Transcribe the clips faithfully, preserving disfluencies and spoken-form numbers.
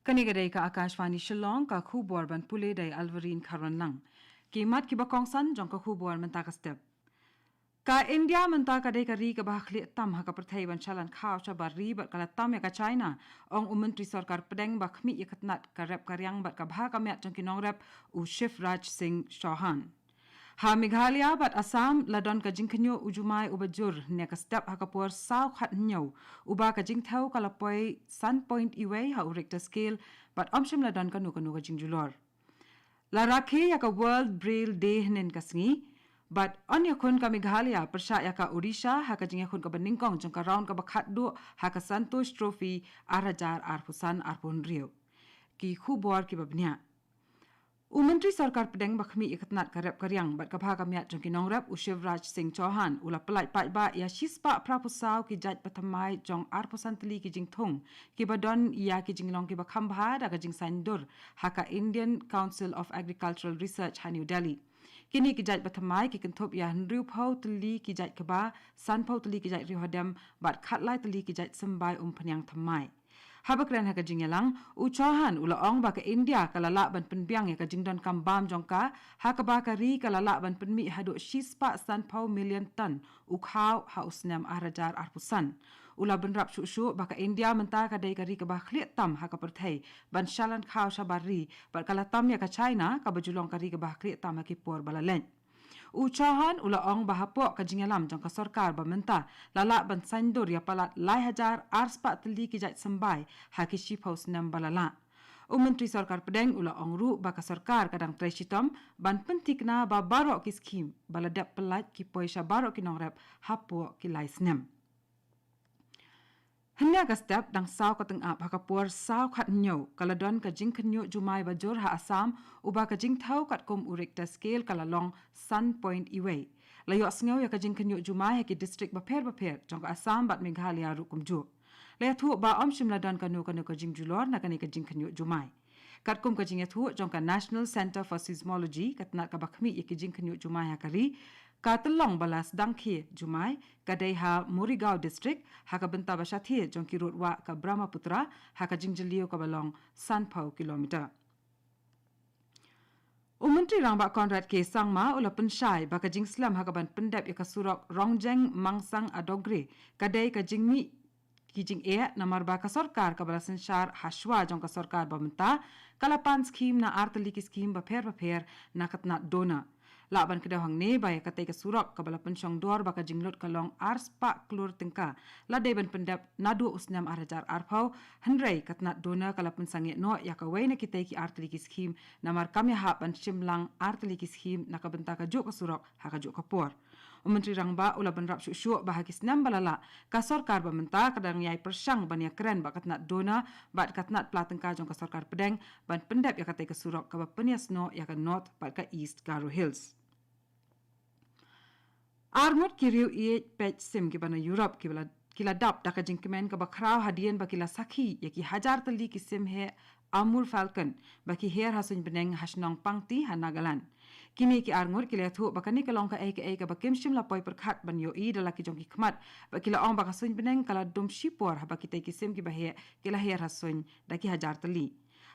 Kane ka dei ka Akashvani Shillong, ka khubor ban pule da i Alvarine Kharwanlang. Ki mat kiba kongsan jong ka khubor mynta ka step. Ka India mynta ka dei ka ri kaba ha khlieh tam ha ka pyrthei ban shalan khaw shabar ri bad ka la tam ïa ka China, ong u Myntri Sorkar Pdeng ba khmih ïa ka tnat ka rep ka riang bad ka bha ka miat jong ki nongrep, u Shivraj Singh Chauhan. Ha Meghalaya bad Assam la don ka jingkhynñiuh u jumai uba jur ne ka step ha ka por saw khat hynñiew, uba ka jingthew ka la poi san point iwei ha u Richter scale, bad ym shym la don kano kano ka jingjulor. La rakhe ïa ka World Braille Day hynnin ka sngi, bad yn ïakhun ka Meghalaya pyrshah ïa ka Odisha ha ka jingïakhun kaba nyngkong jong ka round kaba khatduh ha ka Santosh Trophy ar hajar arphew san arphew hynriew. Ki khubor kiba bniah. U Myntri Sorkar Pdeng ba khmih ïa ka tnat ka rep ka riang bad ka bha ka miat jong ki nongrep, u Shivraj Singh Chauhan u la pyllait paidbah ïa shispah phraphew saw ki jait ba thymmai jong arphew san tylli ki jingthung kiba don ïa ki jinglong kiba kham bha da ka jingsaiñdur ha ka Indian Council of Agricultural Research ha New Delhi. Kine ki jait ba thymmai ki kynthup ïa hynriewphew tylli ki jait kba, sanphew tylli ki jait riewhadem bad khatlai tylli ki jait symbai umphniang thymmai. Haba kren ha ka jingïalang, u Chauhan u la ong ba ka India ka la lah ban pynbiang ïa ka jingdonkam bam jong ka, ha kaba ka ri ka la lah ban pynmih haduh shispah sanphew million ton u khaw ha u snem ar hajar arphew san. U la bynrap shuh shuh ba ka India mynta ka dei ka ri kaba ha khlieh tam ha ka pyrthei ban shalan khaw shabar ri bad ka la tam ïa ka China kaba ju long ka ri kaba ha khlieh tam ha ki por ba la leit. U Chauhan u la ong ba hapoh ka jingïalam jong ka sorkar ba mynta la lah ban saiñdur ïa palat lai hajar arspah tylli ki jait symbai ha ki shiphew snem ba la lah. U Myntri Sorkar Pdeng u la ong ruh ba ka sorkar ka dang trei shitom ban pynthikna ba baroh ki skhim ba la dep pyllait ki poi sha baroh ki nongrep hapoh ki lai snem. Hynne ka step dang saw ka tyngab ha ka por saw khat hynñiew ka la don ka jingkhynñiuh jumai ba jur ha Assam, uba ka jingthew katkum u Richter scale ka la long san point iwei. La ïohsngew ïa ka jingkhynñiuh jumai ha ki district bapher bapher jong ka Assam bad Meghalaya ruh kumjuh. La ïathuh ba ym shym la don kano kano ka jingjulor na kane ka jingkhynñiuh jumai. Katkum ka jingïathuh jong ka National Centre for Seismology, ka tnat kaba khmih ïa ki jingkhynñiuh jumai ha ka ri, ka tyllong ba la sdang khie jumai ka dei ha Morigaon District, ha ka bynta ba shathie jong ki rud wah ka Brahmaputra, ha ka jingjylliew kaba long sanphew kilometer. U Myntri Rangbah Conrad K Sangma u la pynshai ba ka jingslem ha kaban pyndep ïa ka surok Rongjeng Mangsang Adogre ka dei ka jingmih ki jingeh, namar ba ka sorkar kaba la synshar hashwa jong ka sorkar ba mynta ka la pan skhim na ar tylli ki skhim bapher bapher na ka tnat DoNER. Lah ban kdew hangne ba ïa katei ka surok kaba la pynshong dor ba ka jinglut ka long arspah klur tyngka la dei ban pyndep naduh u snem ar hajar arphew, hynrei ka tnat DoNER ka la pynsangeh noh ïa kawei na kitei ki ar tylli ki skhim, namar kam ïahap ban shim lang ar tylli ki skhim na ka bynta kajuh ka surok ha kajuh ka por. U Myntri Rangbah u la bynrap shuh shuh ba ha ki snem ba la lah, ka sorkar ba mynta ka dang ïai pyrshang ban ïakren bad ka tnat DoNER bad ka tnat pla tyngka jong ka sorkar pdeng ban pyndep ïa katei ka surok kaba pynïasnoh ïa ka North bad ka East Garo Hills. Arngut ki riew ïeit peit sim kiba na Europe kiba la, ki la dap da ka jingkmen kaba khraw hadien ba ki la sakhi ïa ki hajar tylli ki sim heh Amur Falcon ba ki her ha suiñ bneng ha shnong Pangti ha Nagaland. Kine ki arngut ki la ïathuh ba kane ka long kaei kaei kaba kim shym la poi pyrkhat ban ïohi da la ki jong ki khmat, ba ki la ong ba ka suiñ bneng ka la dum shipor haba kitei ki sim kiba heh ki la her ha suiñ da ki hajar tylli.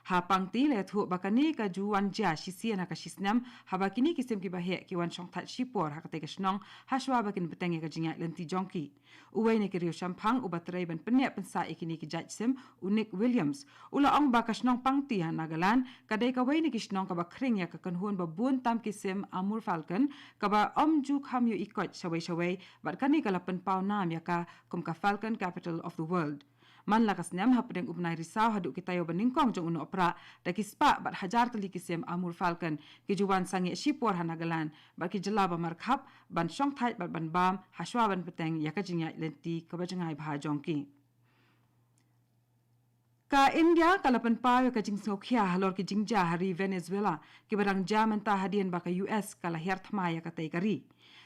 Ha Pangti la ïathuh ba kane ka ju wan jia shisien ha ka shisnem haba kine ki sim kiba heh ki wan shongthait shipor ha katei ka shnong hashwa ba kin bteng ïa ka jingïaid lynti jong ki. Uwei na ki riew shemphang uba trei ban pynneh pynsah ïa kine ki jait sim, u Nick Williams, u la ong ba ka shnong Pangti ha Nagaland ka dei kawei na ki shnong kaba khring ïa ka kynhun ba bun tam ki sim Amur Falcon kaba ym ju kham ïohi koit shawei shawei, bad kane ka la pynpaw nam ïa ka kum ka Falcon Capital of the World. Man la ka snem, hapdeng u bnai Risaw haduh ki taïew ba nyngkong jong u Nohprah, da ki spah bad hajar tylli ki sim Amur Falcon ki ju wan sangeh shipor ha Nagaland bad ki jylla ba markhap ban shongthait bad ban bam hashwa ban bteng ïa ka jingïaid lynti kaba jngai bha jong ki. Ka India ka la pynpaw ïa ka jingsngewkhia halor ki jingjia ha ri Venezuela kiba dang jia mynta hadien ba ka U S ka la hiar thma ïa katei ka ri.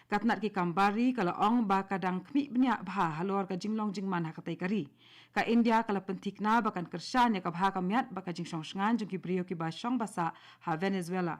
Ka tnat ki kam bar ri ka la ong ba ka dang khmih bniah bha halor ka jinglong jingman ha katei ka ri. Ka India ka la pynthikna ba kan kyrshan ïa ka bha ka miat bad ka jingshong shngaiñ jong ki briew kiba shong ba sah ha Venezuela.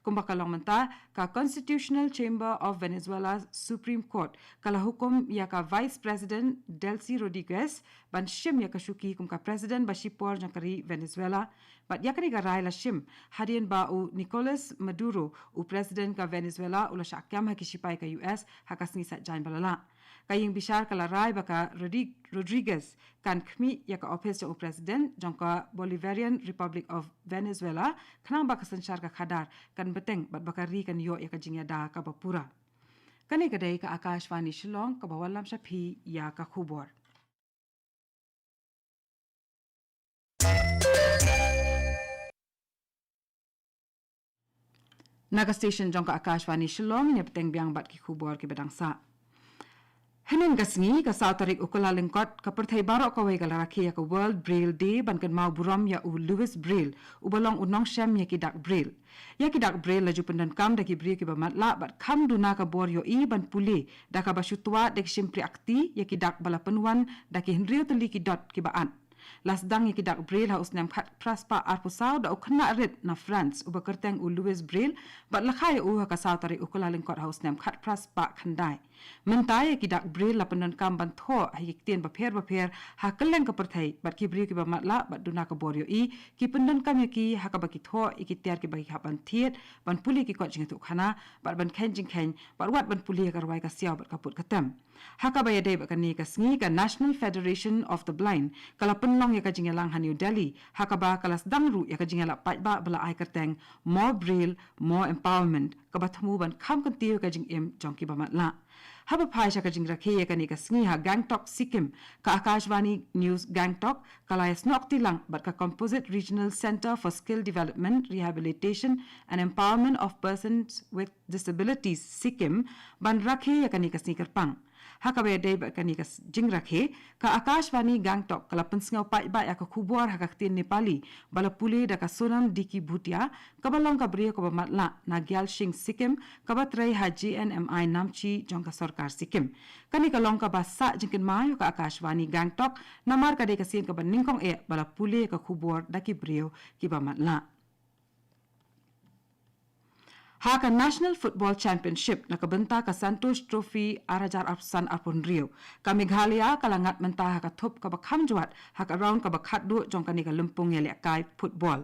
Kumba ka long mynta, ka Constitutional Chamber of Venezuela Supreme Court ka la hukum ïa ka Vice President Delcy Rodriguez ban shim ïa ka shuki kum ka President ba shipor jong ka ri Venezuela. Bad ïa kane ka rai la shim hadien ba u Nicolas Maduro, u President ka Venezuela, u la shah kem ha ki shipai ka U S ha ka sngi Saitjaiñ ba la lah. Ka ïing bishar ka la rai ba ka Rodri-, Rodriguez kan khmih ïa ka ophis jong u President jong ka Bolivarian Republic of Venezuela, khnang ba ka synshar ka khadar kan bteng bad ba ka ri kan ïoh ïa ka jingïada kaba pura. Kane ka dei ka Akashvani Shillong kaba wallam sha phi ïa ka khubor. Na ka station jong ka Akashvani Shillong, ïa bteng biang bad ki khubor kiba dang sah. Hynnin ka sngi, ka saw tarik u Kyllalyngkot, ka pyrthei baroh kawei ka la rakhe ïa ka World Braille Day ban kynmaw burom ïa u Louis Braille, uba long u nongshem ïa ki dak Braille. Ïa ki dak Braille la ju pyndonkam da ki briew kiba matlah bad kham duna ka bor ïohi ban pule da kaba shu twad da ki shympriahkti ïa ki dak ba la pynwan da ki hynriew tylli ki dot kiba at. La sdang ïa ki dak Braille ha u snem khatphra spah arphew saw da u khynnah rit na France uba kyrteng u Louis Braille, bad la kha ïa u ha ka saw tarik u Kyllalyngkot ha u snem khatphra spah khyndai. Mynta ïa ki dak Braille la pyndonkam ban thoh ha ki ktien bapher bapher ha kylleng ka pyrthei, bad ki briew kiba matlah bad duna ka bor ïohi ki pyndonkam ïa ki ha kaba ki thoh ïa ki tiar kiba ki hap ban thied, ban pule ki kot jingïathuhkhana, bad ban kheiñ jingkheiñ, bad wat ban pule ïa ka rwai ka siaw bad ka put ka tem. Ha kaba ïadei bad kane ka sngi, ka National Federation of the Blind ka la pynlong ïa ka jingïalang ha New Delhi, ha kaba ka la sdang ruh ïa ka jingïalap paidbah ba la ai kyrteng More Braille, More Empowerment, kaba thmu ban kham kyntiew ïa ka jingim jong kiba matlah. Haba phai sha ka jingrakhe ïa kane ka sngi ha Gangtok, Sikkim, ka Akashvani News Gangtok ka la ïasnoh kti lang bad ka Composite Regional Centre for Skill Development, Rehabilitation and Empowerment of Persons with Disabilities, Sikkim, ban rakhe ïa kane ka sngi kyrpang. Ha kaba ïadei bad kane ka s-, jingrakhe, ka Akashvani Gangtok ka la pynsngew paidbah ïa ka khubor ha ka ktien Nepali ba la pule da ka Sonam Diki Bhutia, kaba long ka briew kaba matlah na Gyalshing, Sikkim, kaba trei ha J N M I Namchi jong ka sorkar Sikkim. Kane ka long kaba sah jingkynmaw ïa ka Akashvani Gangtok, namar ka dei ka sien kaba nyngkong eh ba la pule ïa ka khubor da ki briew kiba matlah. Ha ka National Football Championship na ka bynta ka Santosh Trophy ar hajar arphew san arphew hynriew, ka Meghalaya ka la ngat mynta ha ka thup kaba kham jwat ha ka round kaba khatduh jong kane ka lympung ïalehkai football.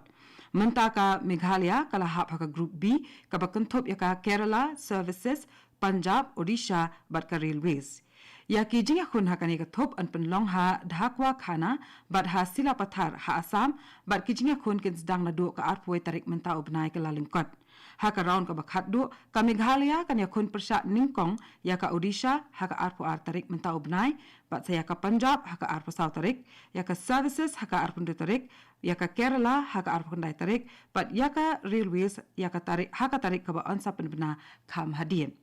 Mynta ka Meghalaya ka la hap ha ka Group B, kaba kynthup ïa ka Kerala, Services, Punjab, Odisha bad ka Railways. Ïa ki jingïakhun ha kane ka thup yn pynlong ha Dhakua Khana bad ha Silapathar ha Assam, bad ki jingïakhun kin sdang naduh ka arphew wei tarik mynta u bnai Kyllalyngkot. Ha ka round kaba khatduh, ka Meghalaya kan ïakhun pyrshah nyngkong ïa ka Odisha ha ka arphew ar tarik mynta u bnai, bad sa ïa ka Punjab ha ka arphew saw tarik, ïa ka Services ha ka arphew hynriew tarik, ïa ka Kerala ha ka arphew khyndai tarik, bad ïa ka Railways ïa ka tarik, ha ka tarik kaba yn sa pynbna kham hadien.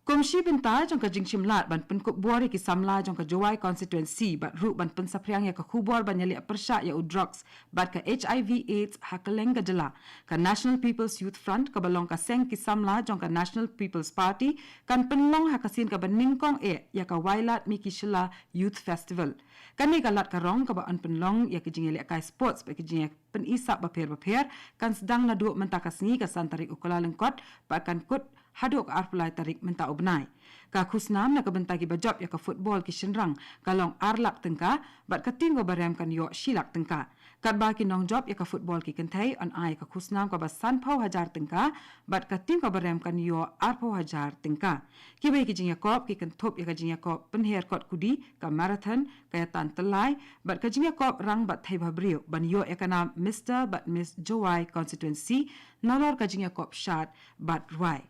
Kum shi bynta jong ka jingshim lad ban pynkup bor ïa ki samla jong ka Jowai constituency bad ruh ban pynsaphriang ïa ka khubor ban ïaleh pyrshah ïa u drugs bad ka H I V AIDS ha kylleng ka jylla, ka National People's Youth Front, kaba long ka seng ki samla jong ka National People's Party, kan pynlong ha ka sien kaba nyngkong eh ïa ka Wailadmiki Shilla Youth Festival. Kane ka lad ka rong kaba yn pynlong ïa ki jingïalehkai sports bad ki jingïa pyni sap bapher bapher, kan sdang naduh mynta ka sngi ka san tarik u Kyllalyngkot, bad kan kut haduh ka arphew lai tarik mynta u bnai. Ka khusnam na ka bynta kiba jop ïa ka football ki shynrang ka long ar lak tyngka, bad ka team kaba rem kan ïoh shi lak tyngka. Katba ki nongjop ïa ka football ki kynthei yn ai ka khusnam kaba sanphew hajar tyngka, bad ka team kaba rem kan ïoh arphew hajar tyngka. Kiwei ki jingïakob ki kynthup ïa ka jingïakob pynher kot kudi, ka marathon, ka ïatan tyllai, bad ka jingïakob rang bad thei bhabriew ban ïoh ïa ka nam Mister bad Miss Jowai Constituency, nalor ka jingïakob shad bad rwai.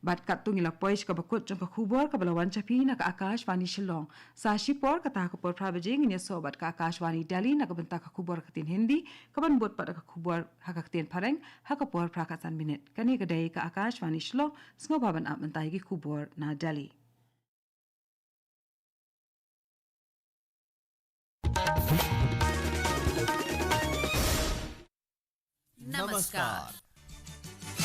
Bad katto ngi la poi sha kaba kut jong ka khubor kaba la wan sha phi na ka Akashvani Shillong. Sa shipor, kata ha ka por phra baje, ngin ïasoh bad ka Akashvani Delhi na ka bynta ka khubor ha ka ktien Hindi, kaban bud pat ka khubor ha ka ktien Phareng ha ka por phra khatsan minit. Kane ka dei ka Akashvani Shillong, sngewbha ban ap mynta ïa ki khubor na Delhi. नमस्कार।